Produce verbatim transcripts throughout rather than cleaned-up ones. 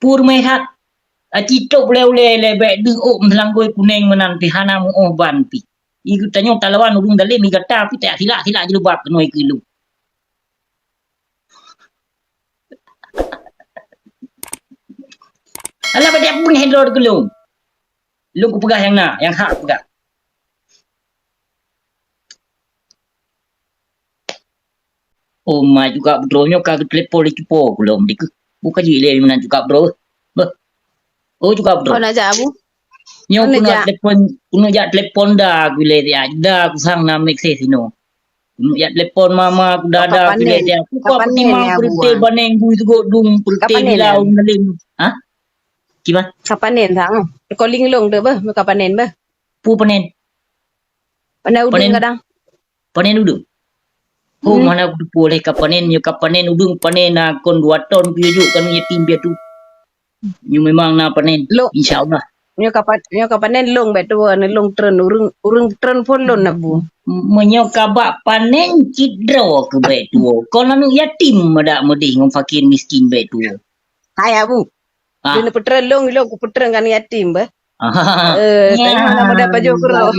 Pur meuhat. Aci top ulée-ulée lé bék deuh ôk meuseulangkôi kuneng meunan pih hana meuoh ban pih. Iku tanyoe talawan ureuëng dalem i gata pih tayak silak-silak jilbab keunoe keu lôn. Alah, bak jak pun handle keu lôn. Lôn kupeugah nyang na, nyang hak kupeugah. Oh, ma juga beudroe nyoe ka geutelepon lé cupo kulom dikeue. Buka jih lé meunan juga beudroe. Beuh. Oh, juga beudroe. Oh, nak jak, Abu? Nyoe keuneuk jak telepon, keuneuk jak telepon da ku lé siat. Da ku sang na mik seh sinoe. Keuneuk jak telepon mama ku dada ku lé siat. Ku ka peutimang peureuté baneng bui teugot dung peureuté bila ureuëng dalem. Ha? Kiban? Ka panen sang. Calling lôn deh beuh, ka panen beuh. Pu panen. Panen udeueng kadang. Panen udeueng. Oh, mana aku teupeu lé ka panen, nyoe ka panen udeueng, panen na kon dua ton pijuh kan yatim piatu. Nyoe memang na panen. Lôn. Insya Allah. Nyoe ka pa-, nyoe ka panen lôn bék tuwo, lôn treun ureuëng, ureuëng treun phon lôn na bu. Meunyoe ka bak panen cit droe keu bék tuwo. Kon aneuk yatim madak meudeh ngon fakir miskin bék tuwo. Hai Abu. Ah. Keuneuk peutreun lôn, lôn kupeutreun kan yatim beuh. Eh, ya, tapi mana mudah pajoh keurok.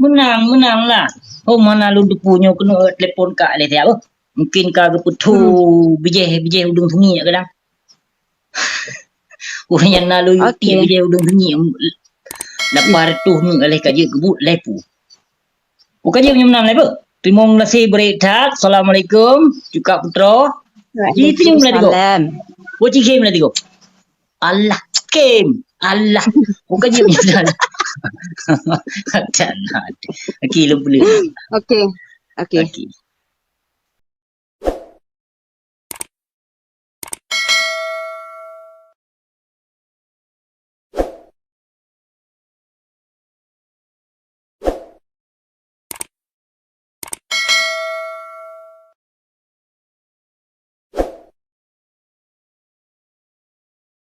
Menang, menang lah. Oh, mana lôn teupeu nyoe keuneuk telepon ka lé siat. Mungkin ka geupeutho bijéh, bijéh udeueng sungi kadang. Ureuëng nyang na lôn bijéh udeueng sungi. Lapan reutôh nyoe lé ka jeuet keubuet lé pu. Bukan jih meunyoe meunan lé beuh. Teurimong gaséh bri that. Assalamualaikum. Cuka Putroe. Ji senyum lé tigo. Waalaikumsalam. Wo ci game lé tigo. Allah game. Allah. Bukan jih meunyoe meunan. Macam mana? Okey, lôn peuleueh. Okey. Okey. Okey.